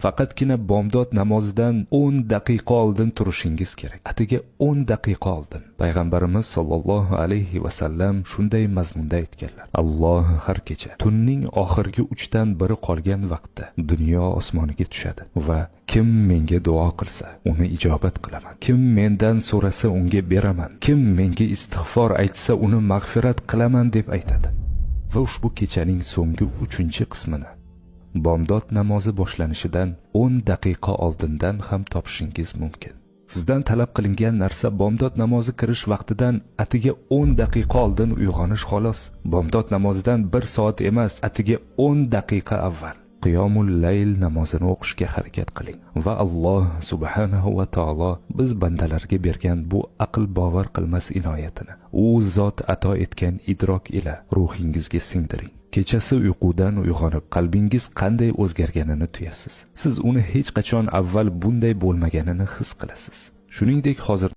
Faqatgina bomdod namozidan 10 daqiqa oldin turishingiz kerak. Atigi 10 daqiqa oldin. Payg'ambarimiz sollallohu alayhi va sallam shunday mazmunda aytganlar: Alloh har kecha tunning oxirgi 1/3 qolgan vaqtda dunyo osmoniga tushadi va kim menga duo qilsa, uni ijobat qilaman. Kim mendan so'rasa, unga beraman. Kim menga istig'for aytsa, uni mag'firat qilaman, deb aytadi. Va ushbu kechaning so'nggi 3-qismini bomdod namozi boshlanishidan 10 daqiqa oldindan ham topishingiz mumkin. Sizdan talab qilingan narsa bomdod namozi kirish vaqtidan atigi 10 daqiqa oldin uyg'onish, xolos. Bomdod namozidan 1 soat emas, atigi 10 daqiqa avval Qiyomul layl namozini o'qishga harakat qiling va Alloh subhanahu va taolo biz bandalarga bergan bu aql bovar qilmas inoyatini u zot ato etgan idrok ila ruhingizga singdiring. Kechasi uyqudan uyg'onib, qalbingiz qanday o'zgarganini tuyasiz. Siz uni hech qachon avval bunday bo'lmaganini his qilasiz. Shuningdek, hozir